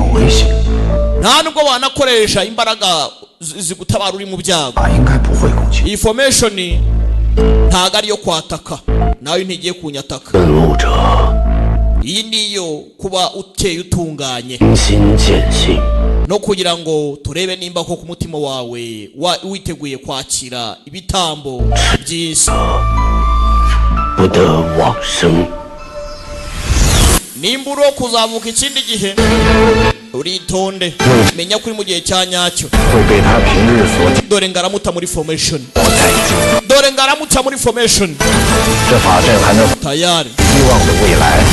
有危险， Nta nubwo wanakoresha imbaraga zigutabara uri mu byago. 他应该不会攻击。 Iyi formation ntago ariyo kwataka, nawe ntigiye kunyataka. 顿悟者 Iyi niyo kuba uteye utunganye 明心见性， no kugira ngo turebe nimba ko ku mutima wawe witeguye kwakira ibitambo by'isi. 不得往生。 Nimba uri uwo kuzamuka ikindi gihe, uritonde, menya ko uri mu gihe cya nyacyo. 会被他平日所 Dore ngaramuta muri formation, 磨殆尽。 dore ngaramuta muri formation. 这法阵还能 Tayari. 希望的未来，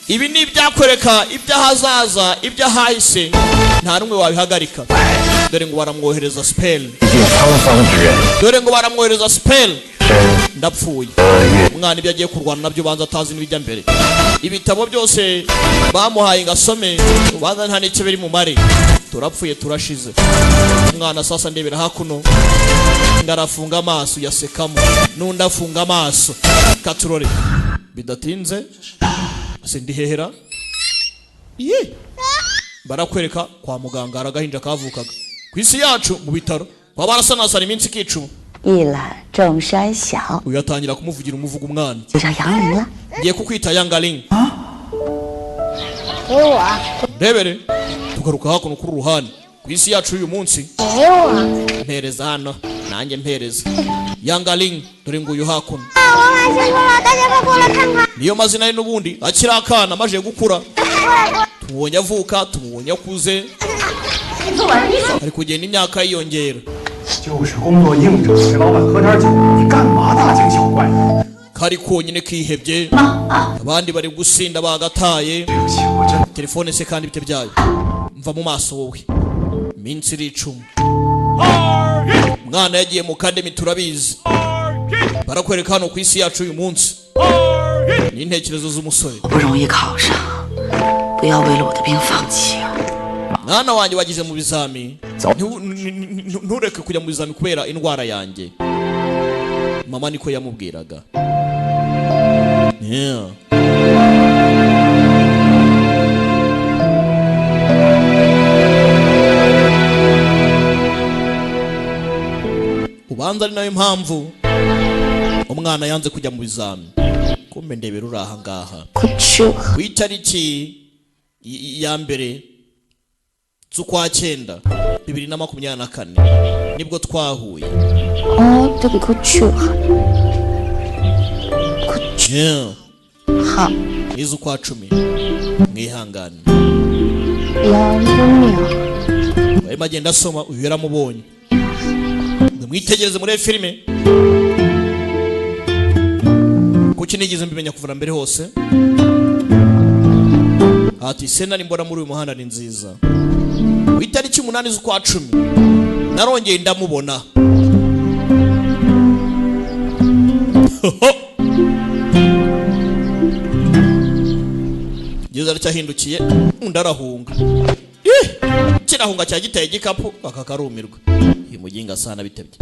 Ibi ni ibyakwereka iby'ahazaza, iby'ahahise nta n'umwe wabihagarika. Dore ngo baramwohereza spell. 历尽沧桑之人， Dore ngo baramwohereza spell. 身 Ndapfuye. 得月 Umwana ibyo agiye kurwana nabyo ubanza atazi n'ibijya mbere. Ibitabo byose bamuhaye ngo asome ubanza nta n'icyo biri mumare. Turapfuye, turashize. Umwana sasa ndebera hakuno, ngarafunga amaso yasekamo n'undi afunga amaso katurore. Bidatinze ese ndihehera ye barakwereka kwa muganga hari agahinja kavukaga ku isi yacu mu bitaro baba barasanasana iminsi ikicuma. 一览众山小， Uyu atangira kumuvugira umuvugo umwana. 就叫杨林了。 Ngiye kukwita Yangaling. 给我， Ndebere tugaruka hakuno kuri ruhande ku isi yacu y'uyu munsi. 给我！ Mpereza hano, nanjye mpereza Yangaling. Dore nguyu hakuno. 啊，我晚辛苦了，大家快过来看看！ Niyo mazina ye n'ubundi akiri akana. Amaze gukura, tumubonye avuka, tumubonye akuze, ari kugenda imyaka yiyongera. 就是工作硬着，陪老板喝点酒，你干嘛大惊小怪？ Kari konyine kihebye, abandi bari gusinda bagataye. 对不起，我真 Telefone se kandi bite byayo? Mva mu maso wowe. Iminsi iricuma, umwana yagiye mu kademi, turabizi. Barakwereka hano ku isi yacu uyu munsi n'intekerezo z'umusore. 好不容易考上，不要为了我的病放弃啊！ Mwana wanjye, wagize mu bizami, ntureke kujya mu bizami kubera indwara yanjye. Mama niko yamubwiraga. Yeah. Ubanza ari nayo mpamvu umwana yanze kujya mu bizami. Kumbe ndebera uri aha ngaha ku itariki ya 1 z'ukwa 9 2024 nibwo twahuye. 哦，对不起， Yeah. 好， N'iz'ukwa 10, mwihangane. 杨姑娘， Barimo agenda asoma, uyu yaramubonye. Mwitegereze muri filime, kuki nigeze mbimenya kuva na mbere hose? Ati sena mbona muri uyu muhanda ni nziza. Ku itariki 8 z'ukwa 10 narongeye ndamubona. Ngeze aracyahindukiye, undi arahunga. Ih! Kirahunga cya giteye igikapu, aka karumirwa. Uyu muginga sana bitebye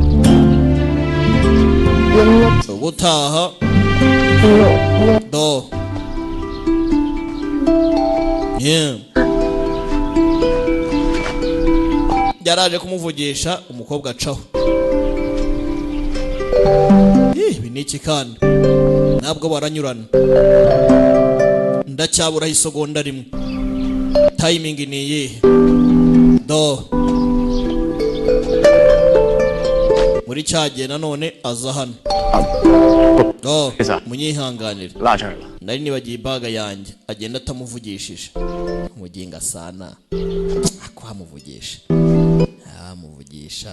ubutaha do. Yeah. Yaraje kumuvugisha, umukobwa acaho. Ih, ibi ni iki kandi? Ntabwo baranyurana, ndacyaburaho isegonda rimwe. Timing ni iyihe? Do muri cya gihe nanone aza hano do. Munyihanganire. 落这儿了。 Nari nibagiye ibaga yanjye. Agenda atamuvugishije umuginga sana ako amuvugisha amuvugisha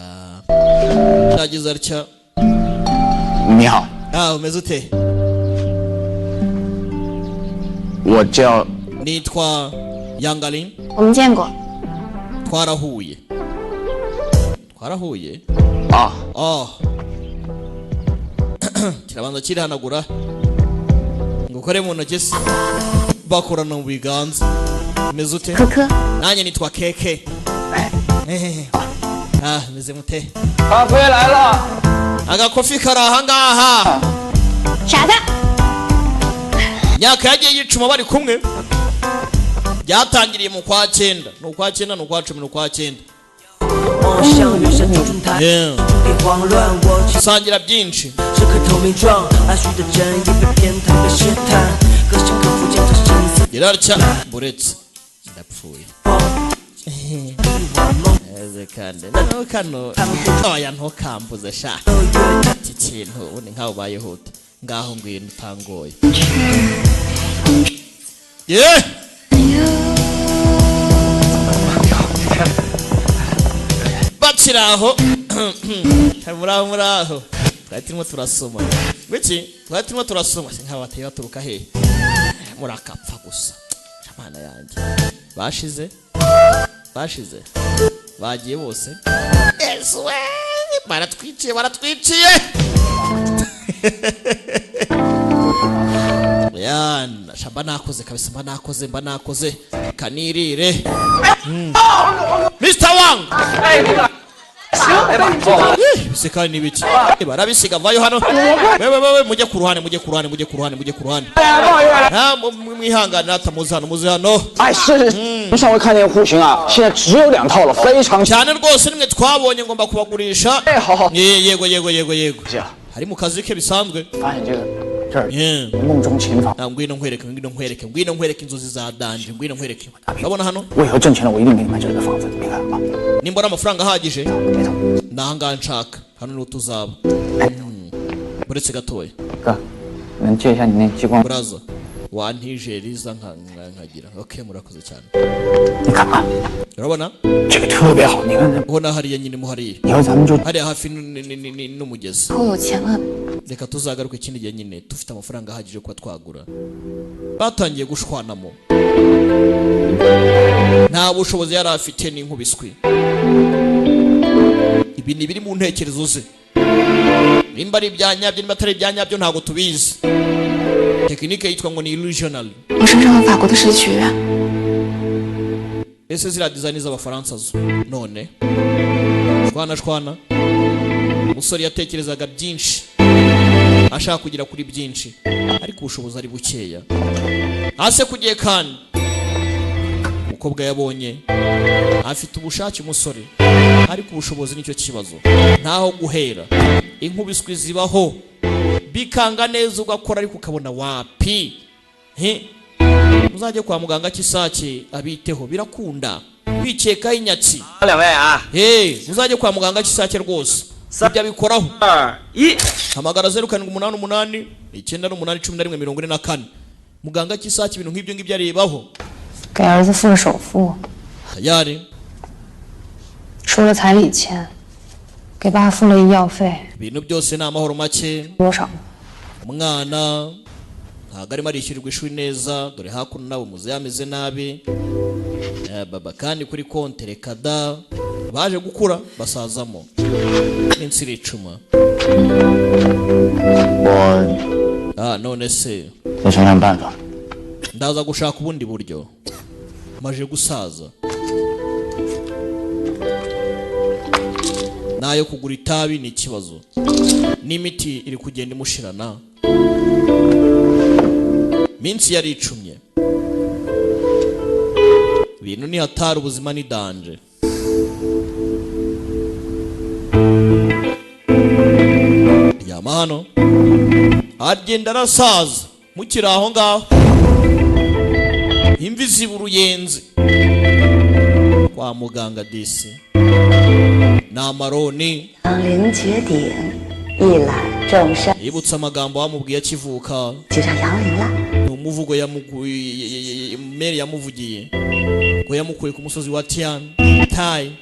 yagize atya. 你好， Ah, umeze ute? 我叫 Nitwa Yangalin. 我们见过。 Twarahuye, twarahuye. 啊， Oh. Kirabanza kirihanagura ngo ukore mu ntoki se, bakorana mu biganza. Umeze ute? 科科， Nanjye nitwa Keke. Ah, meze mute? 咖啡来了。 Agakofi kari ahangaha. 傻子， Myaka yagiye yicuma bari kumwe. Byatangiriye mu kwa cyenda, ni ukwa cyenda, ni ukwa 10, ni ukwa cyenda. 梦想远山中台， 别慌乱，我 Sangira byinshi. 这颗投名状，按需的真意被偏袒被试探，可是克服坚持生死。 Irarya buretse ndapfuye. Eze kandi no kano oya, ntukambuze sha. Iki kintu ubundi nkaho ubayehuta ngaho, ngwino utangoye ye. Bakiri aho, muraho muraho, twari turimo turasoma wiki, twari turimo turasoma se nkaho bateye baturuka hehe? Murakapfa gusa. Amana yanjye, bashize bashize, bagiye bose. Yesu we, baratwiciye, baratwiciye. Yana sha, mba nakoze kabisa, mba nakoze, mba nakoze kanirire. Mr Wang. Eh, se kandi n'ibiki? Eh, barabisiga, vayo hano wewe wewe, mujye ku ruhande, mujye ku ruhande, mujye ku ruhande, mujye ku ruhande. Nta mwihangane hata muze hano, muze hano. 哎，是上回看见户型啊，现在只有两套了，非常 Cyane rwose, nimwe twabonye, ngomba kubagurisha. 哎，好好， Ye- yego yego yego yego. 谢了。 Hari mu kazi ke bisanzwe. 发现这个这儿 Yeah. 梦中琴房， Ah, ngwino nkwereke, ngwino nkwereke, ngwino nkwereke inzozi za danje, ngwino nkwereke. Urabona hano? 我以后挣钱了，我一定给你买这个房子，你看啊， Nimbona amafaranga ahagije, 没错。 ni ahangaha nshaka, hano niho tuzaba. Uretse gatoya. 哥，能借一下你那激光？ Buraza wantije riza nkagira. Okay, murakoze cyane. 你看啊， Urabona? 这个特别好，你看这， Ubona hariya nyine mo hariya, 以后咱们就 hariya hafi n'umugezi. 我有钱了， Reka tuzagaruke ikindi gihe nyine dufite amafaranga ahagije yo kuba twagura. Batangiye gushwanamo, nta bushobozi yari afite n'inkubiswi. Ibi ni ibiri mu ntekerezo ze, nimba ari ibyanyabyo, nimba atari ibyanyabyo, ntabwo tubizi. Tekinike yitwa ngo ni illusional. 我身上有法国的设计学院， Ese ziriya design z'Abafaransa zo? None shwana shwana, umusore yatekerezaga byinshi, ashaka kugera kuri byinshi, ariko ubushobozi ari bukeya. Hasi kugiye kandi umukobwa yabonye afite ubushake umusore, ariko ubushobozi nicyo kibazo, ntaho guhera. Inkubiswi zibaho, bikanga neza, ugakora ariko ukabona wapi. He? Muzajye kwa muganga cy'isake abiteho, birakunda kwikekaho inyatsi. 两位啊， Hey, muzajye kwa muganga cy'isake rwose, ibyo abikoraho. 二一， Hamagara 0788981144. Muganga cy'isake, ibintu nk'ibyo ngibyo arebaho. 给儿子付了首付， Tayari. 收了彩礼钱，给爸付了医药费， Ibintu byose ni amahoro make. 多少？ Umwana ntabwo arimo arishyurirwa ishuri neza, dore hakuno nawe muze yameze nabi. Eh, baba kandi kuri konti reka da. Baje gukura basazamo, iminsi iricuma. 我 Ah, none se 再想想办法。 ndaza gushaka ubundi buryo, maje gusaza, nayo kugura itabi ni ikibazo, n'imiti iri kugenda imushirana, minsi yaricumye, ibintu ni hatari, ubuzima ni danger. Ryama hano, agenda arasaza mukiri aho ngaho, imvi ziba uruyenzi. Kwa muganga disi ni amaroni. 杨凌绝顶，一览众山， Yibutse amagambo bamubwiye akivuka. 就叫杨凌了。 Ni umuvugo meri yamuvugiye ngo yamukuye ku musozi wa Tian Tai,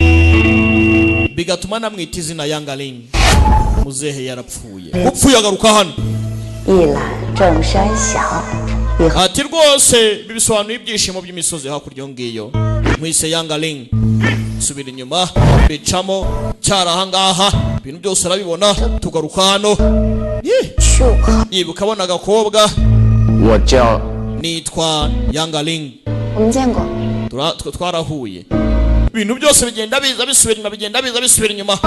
bigatuma anamwita izina Yangalin. Muzehe yarapfuye, upfuye agaruka hano. 一览众山小，以后 Ati rwose bisobanuye ibyishimo by'imisozi hakurya iyo ngiyo. Nkwise Yangaling. Subira inyuma, bicamo cyari ahangaha, ibintu byose arabibona. Tugaruka hano. Ye! Yibuka abona agakobwa. 我叫 Nitwa Yangaling. 我们见过， Twarahuye. Ibintu byose bigenda biza bisubira inyuma, bigenda biza bisubira inyuma,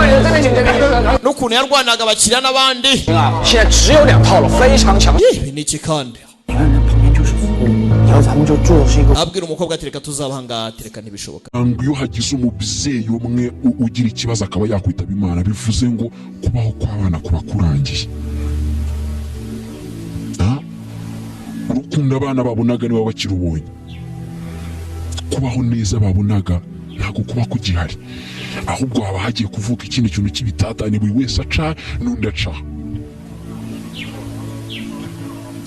n'ukuntu yarwanaga abakiriya n'abandi. 啊，现在只有两套了，非常强。 Ye, ibi ni iki kandi? 你看那旁边就是湖，以后咱们就住的是一个 Abwira umukobwa ati: "Reka tuzaba ahangaha." Ati: "Reka, ntibishoboka." Ngo iyo hagize umubyeyi umwe ugira ikibazo akaba yakwitaba Imana, bivuze ngo kubaho kw'abana kuba kurangiye. Ah? Urukundo abana babonaga niba bakirubonye, kubaho neza babonaga ntabwo kuba kugihari, ahubwo haba hagiye kuvuka ikindi kintu cy'ibitatane, buri wese aca n'undi aca.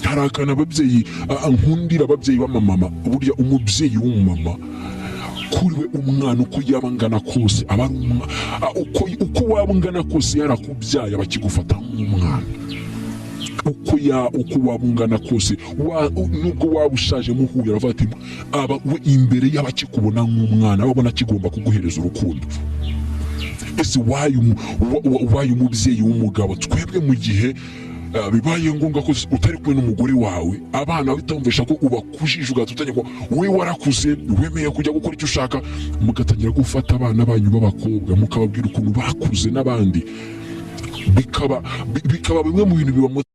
Hari akantu ababyeyi nkundira ababyeyi b'amamama. Burya umubyeyi w'umumama, kuri we umwana uko yaba angana kose aba ari umwana. Uko waba ungana kose, yarakubyaye, aba akigufata nk'umwana. Uko waba ungana kose, nubwo waba ushaje, muhuye aravuga ati aba we imbere yaba akikubona nk'umwana, aba abona akigomba kuguhereza urukundo. Ese waye umubyeyi w'umugabo, twebwe mu gihe bibaye ngombwa ko utari kumwe n'umugore wawe, abana utamvisha ko ubakujije, ugahita utangira ngo we warakuze, wemeye kujya gukora icyo ushaka, mugatangira gufata abana banyu b'abakobwa mukababwira ukuntu bakuze n'abandi, bikaba bimwe mu bintu bibamotiva.